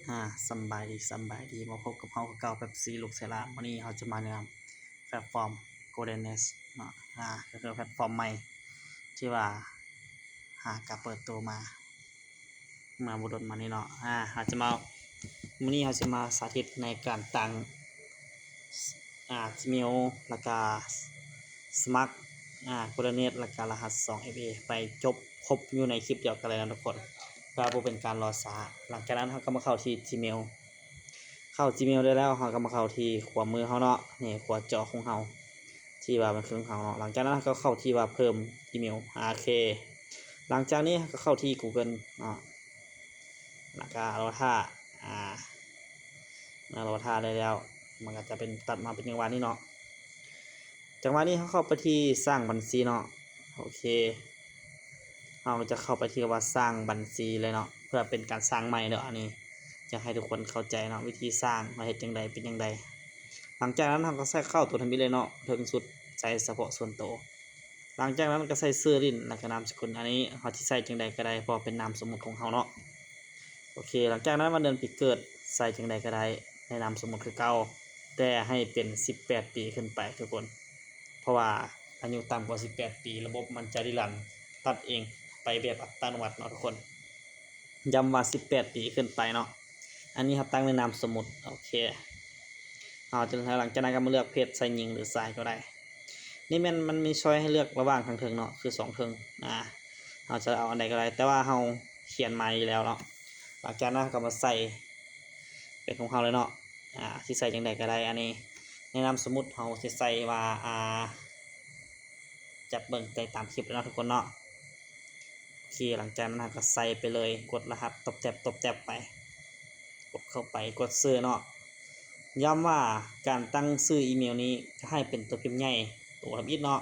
ອາ ສຳບາຍດີ ສຳບາຍດີ ມາພົບກັບເຮົາຄືເກົ່າ ແປັບຊີ ລູກເຊລາ. ມື້ນີ້ເຮົາຈະມາແນະນຳແພລດຟອມ Golden Nest ເນາະ ອາ ກໍຄືແພລດຟອມໃໝ່ທີ່ວ່າຫາກະເປີດໂຕມາ ເມື່ອບໍ່ດົນມານີ້ເນາະ. ອາ ເຮົາຈະມາ ມື້ນີ້ເຮົາຈະມາສາທິດໃນການຕັ້ງ ອາ Gmail ແລ້ວກະສະໝັກ ອາ Golden Nest ແລ້ວກະລະຫັດສອງເອັຟເອ ໄປຈົບຄົບຢູ່ໃນຄລິບດຽວກັນເລີຍນະທຸກຄົນ ເພື່ອບໍ່ເປັນການລໍຊ້າ. ຫຼັງຈາກນັ້ນເຮົາກໍມາເຂົ້າທີ່ Gmail ເຂົ້າ Gmail ໄດ້ແລ້ວ ເຮົາກໍມາເຂົ້າທີ່ຂວາມືເຮົາເນາະ ນີ້ ຂວາຈໍຂອງເຮົາ ທີ່ວ່າມັນຄືຂອງເຮົາເນາະ. ຫຼັງຈາກນັ້ນເຮົາກໍເຂົ້າທີ່ວ່າເພີ່ມອີເມວ ໂອເຄ. ຫຼັງຈາກນີ້ເຮົາກໍເຂົ້າທີ່ Google ເນາະ ແລ້ວກໍລໍຖ້າ ອາ ລໍຖ້າໄດ້ແລ້ວ ມັນກໍຈະເປັນ ຕັດມາເປັນຈັງຫວະນີ້ເນາະ. ຈັງຫວະນີ້ເຮົາເຂົ້າໄປທີ່ສ້າງບັນຊີເນາະ ໂອເຄ. ເຮົາຈະເຂົ້າໄປທີ່ວ່າສ້າງບັນຊີເລີຍເນາະ ເພື່ອເປັນການສ້າງໃໝ່ເດີ. ອັນນີ້ຈະໃຫ້ທຸກຄົນເຂົ້າໃຈເນາະ ວິທີສ້າງວ່າເຮັດຈັ່ງໃດ ເປັນຈັ່ງໃດ. ຫຼັງຈາກນັ້ນເຮົາກໍໃສ່ເຂົ້າຕົວທຳອິດເລີຍເນາະ ເທິງສຸດໃສ່ສະເພາະສ່ວນໂຕ. ຫຼັງຈາກນັ້ນກໍໃສ່ຊື່ຫຼິ້ນ ແລ້ວກໍນາມສະກຸນ ອັນນີ້ເຮົາຊິໃສ່ຈັ່ງໃດກໍໄດ້ ເພາະວ່າເປັນນາມສົມມຸດຂອງເຮົາເນາະ ໂອເຄ. ຫຼັງຈາກນັ້ນວັນເດືອນປີເກີດໃສ່ຈັ່ງໃດກໍໄດ້ ໃນນາມສົມມຸດຄືເກົ່າ ແຕ່ໃຫ້ເປັນສິບແປດປີຂຶ້ນໄປທຸກຄົນ ເພາະວ່າອາຍຸຕ່ຳກວ່າສິບແປດປີ ລະບົບມັນຈະຣີຣັນຕັດເອງໄປແບບອັດຕະໂນມັດເນາະທຸກຄົນ. ຢ້ຳວ່າສິບແປດປີຂຶ້ນໄປເນາະ. ອັນນີ້ເຮົາຕັ້ງໃນນາມສົມມຸດ ໂອເຄ. ເຮົາຈະ ຫຼັງຈາກນັ້ນກໍມາເລືອກເພດ ໃສ່ຍິງ ຫຼື ຊາຍກໍໄດ້. ນີ້ແມ່ນມັນມີຊ້ອຍໃຫ້ເລືອກລະຫວ່າງທາງເທິງເນາະ ຄືສອງເທິງ ອາ ເຮົາຈະເອົາອັນໃດກໍໄດ້ ແຕ່ວ່າເຮົາຂຽນມາຢູ່ແລ້ວເນາະ. ຫຼັງຈາກນັ້ນເຮົາກໍມາໃສ່ເປັນຂອງເຮົາເລີຍເນາະ ອາ ຊິໃສ່ຈັ່ງໃດກໍໄດ້. ອັນນີ້ໃນນາມສົມມຸດເຮົາຊິໃສ່ວ່າ ອາ ຈັບເບິ່ງໄດ້ຕາມຄລິບເລີຍເນາະທຸກຄົນເນາະ ໂອເຄ. ຫຼັງຈາກນັ້ນເຮົາກໍໃສ່ໄປເລີຍ ກົດລະຫັດຕົບແຕັບ ຕົບແຕັບໄປ ກົດເຂົ້າໄປ ກົດຊື້ເນາະ. ຢ້ຳວ່າການຕັ້ງຊື່ອີເມວນີ້ໃຫ້ເປັນຕົວພິມໃຫຍ່ ຕົວທຳອິດເນາະ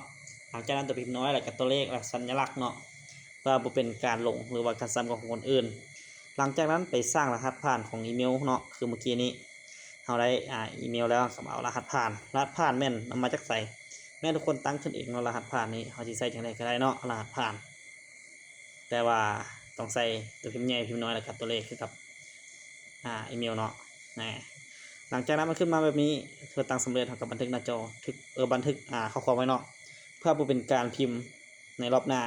ຫຼັງຈາກນັ້ນຕົວພິມນ້ອຍ ແລ້ວກໍຕົວເລກ ແລະ ສັນຍະລັກເນາະ ເພື່ອບໍ່ເປັນການຫຼົງ ຫຼືວ່າການຊ້ຳຂອງຄົນອື່ນ. ຫຼັງຈາກນັ້ນໄປສ້າງລະຫັດຜ່ານຂອງອີເມວເນາະ ຄືເມື່ອກີ້ນີ້ເຮົາໄດ້ ອາ ອີເມວແລ້ວ ກໍມາເອົາລະຫັດຜ່ານ. ລະຫັດຜ່ານແມ່ນເອົາມາຈາກໃສ? ແມ່ນທຸກຄົນຕັ້ງຂຶ້ນເອງເນາະ ລະຫັດຜ່ານນີ້ ເຮົາຊິໃສ່ຈັ່ງໃດກໍໄດ້ເນາະ ລະຫັດຜ່ານ ແຕ່ວ່າຕ້ອງໃສ່ຕົວພິມໃຫຍ່ ພິມນ້ອຍ ແລ້ວກໍຕົວເລກຄືກັບ ອາ ອີເມວເນາະ ນະ. ຫຼັງຈາກນັ້ນມັນຂຶ້ນມາແບບນີ້ ເພື່ອຕັ້ງສຳເລັດ ເຮົາກໍບັນທຶກໜ້າຈໍ ເອີ ບັນທຶກ ອາ ຂໍ້ຄວາມໄວ້ເນາະ ເພື່ອບໍ່ເປັນການພິມໃນລອບໜ້າ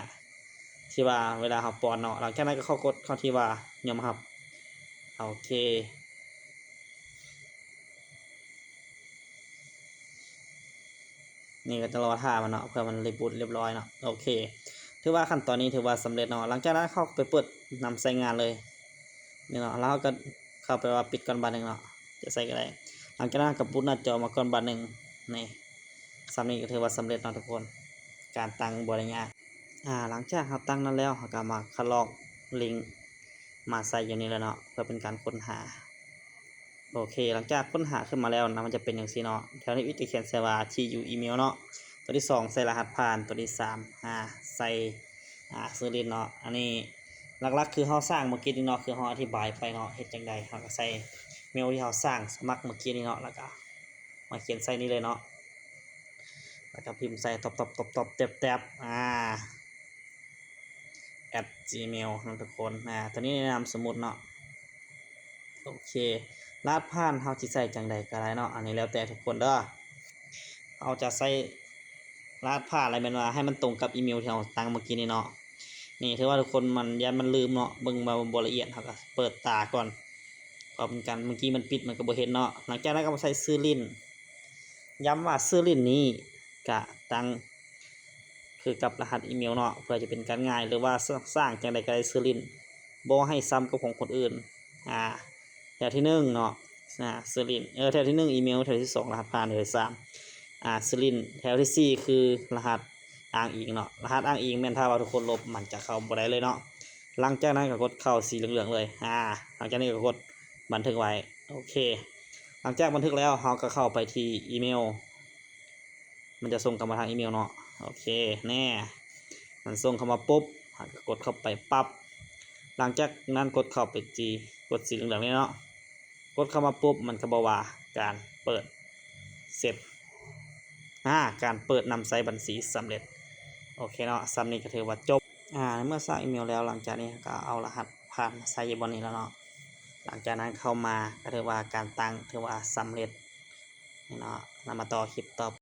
ທີ່ວ່າເວລາເຮົາປ້ອນເນາະ. ຫຼັງຈາກນັ້ນກໍເຂົ້າກົດເຂົ້າທີ່ວ່າຍອມຮັບ ໂອເຄ. ນີ້ກໍຈະລໍຖ້າມັນເນາະ ເພື່ອມັນຣີບູດຮຽບຮ້ອຍເນາະ ໂອເຄ. ຖືວ່າຂັ້ນຕອນນີ້ຖືວ່າສຳເລັດເນາະ. ຫຼັງຈາກນັ້ນເຮົາກໍໄປເປີດນຳໃຊ້ງານເລີຍ ນີ້ເນາະ ແລ້ວເຮົາກໍເຂົ້າໄປວ່າປິດກ່ອນບາດໜຶ່ງເນາະ ຈະໃຊ້ກໍໄດ້. ຫຼັງຈາກນັ້ນກໍບູດໜ້າຈໍມາກ່ອນບາດໜຶ່ງ ນີ້ ສ່ຳນີ້ກໍຖືວ່າສຳເລັດເນາະທຸກຄົນ ການຕັ້ງບໍ່ໄດ້ຍາກ. ອາ ຫຼັງຈາກເຮົາຕັ້ງນັ້ນແລ້ວ ເຮົາກໍມາຄັດລອກລິ້ງມາໃສ່ຢູ່ນີ້ແຫຼະເນາະ ເພື່ອເປັນການຄົ້ນຫາ ໂອເຄ. ຫຼັງຈາກຄົ້ນຫາຂຶ້ນມາແລ້ວນະ ມັນຈະເປັນຈັ່ງຊີ້ເນາະ ແຖວນີ້ຈະຂຽນໃສ່ວ່າທີ່ຢູ່ອີເມວເນາະ ຕົວທີສອງໃສ່ລະຫັດຜ່ານ ຕົວທີສາມ ອາ ໃສ່ ອາ ຊື່ຫຼິ້ນເນາະ. ອັນນີ້ຫຼັກໆຄືເຮົາສ້າງເມື່ອກີ້ນີ້ເນາະ ຄືເຮົາອະທິບາຍໄປເນາະ ເຮັດຈັ່ງໃດ ເຮົາກໍໃສ່ເມວທີ່ເຮົາສ້າງສະໝັກເມື່ອກີ້ນີ້ເນາະ ແລ້ວກໍມາຂຽນໃສ່ນີ້ເລີຍເນາະ ແລ້ວກໍພິມໃສ່ຕົບໆໆໆ ແຕັບໆ ອາ ແອັດຈີເມວເນາະທຸກຄົນ ອາ ຕົວນີ້ໃນນາມສົມມຸດເນາະ ໂອເຄ. ລະຫັດຜ່ານເຮົາຊິໃສ່ຈັ່ງໃດກໍໄດ້ເນາະ ອັນນີ້ແລ້ວແຕ່ທຸກຄົນເດີ ເຮົາຈະໃສ່ລະຫັດຜ່ານ ແລ້ວແມ່ນວ່າໃຫ້ມັນຕົງກັບອີເມວທີ່ເຮົາຕັ້ງເມື່ອກີ້ນີ້ເນາະ. ນີ້ຖືວ່າທຸກຄົນມັນ ຢ້ານມັນລືມເນາະ ເບິ່ງມາບໍ່ລະອຽດ ເຮົາກໍເປີດຕາກ່ອນ ເພາະເປັນການ ເມື່ອກີ້ມັນປິດມັນກໍບໍ່ເຫັນເນາະ. ຫຼັງຈາກນັ້ນກໍມາໃສ່ຊື່ຫຼິ້ນ ຢ້ຳວ່າຊື່ຫຼິ້ນນີ້ກະຕັ້ງຄືກັບລະຫັດອີເມວເນາະ ເພື່ອຈະເປັນການງ່າຍ ຫຼືວ່າສ້າງຈັ່ງໃດກໍໄດ້ຊື່ຫຼິ້ນ ບໍ່ໃຫ້ຊ້ຳກັບຂອງຄົນອື່ນ ອາ ແຖວທີໜຶ່ງເນາະ ອາ ຊື່ຫຼິ້ນ ເອີ ແຖວທີໜຶ່ງອີເມວ ແຖວທີສອງລະຫັດຜ່ານ ແຖວທີສາມ ອາ ຊື່ຫຼິ້ນ ແຖວທີສີ່ຄືລະຫັດອ້າງອີງເນາະ. ລະຫັດອ້າງອີງແມ່ນຖ້າວ່າທຸກຄົນລົບມັນຈະເຂົ້າບໍ່ໄດ້ເລີຍເນາະ. ຫຼັງຈາກນັ້ນກໍກົດເຂົ້າສີເຫຼືອງໆເລີຍ ອາ ຫຼັງຈາກນີ້ກໍກົດບັນທຶກໄວ້ ໂອເຄ. ຫຼັງຈາກບັນທຶກແລ້ວ ເຮົາກໍເຂົ້າໄປທີ່ອີເມວ ມັນຈະສົ່ງກັບມາທາງອີເມວເນາະ ໂອເຄ ແນ່ ມັນສົ່ງເຂົ້າມາປຸບ ເຮົາກໍກົດເຂົ້າໄປປັບ ຫຼັງຈາກນັ້ນກົດເຂົ້າໄປທີ່ ກົດສີເຫຼືອງໆນີ້ເນາະ ກົດເຂົ້າມາປຸບ ມັນກໍບອກວ່າການເປີດເສັດ ອາ ການເປີດນຳໃຊ້ບັນຊີສຳເລັດ ໂອເຄເນາະ. ສ່ຳນີ້ກໍຖືວ່າຈົບ ອາ ເມື່ອສ້າງອີເມວແລ້ວ ຫຼັງຈາກນີ້ກໍເອົາລະຫັດຜ່ານມາໃສ່ຢູ່ບ່ອນນີ້ແລ້ວເນາະ ຫຼັງຈາກນັ້ນເຂົ້າມາກໍຖືວ່າການຕັ້ງຖືວ່າສຳເລັດເນາະ. ແລ້ວມາຕໍ່ຄລິບຕໍ່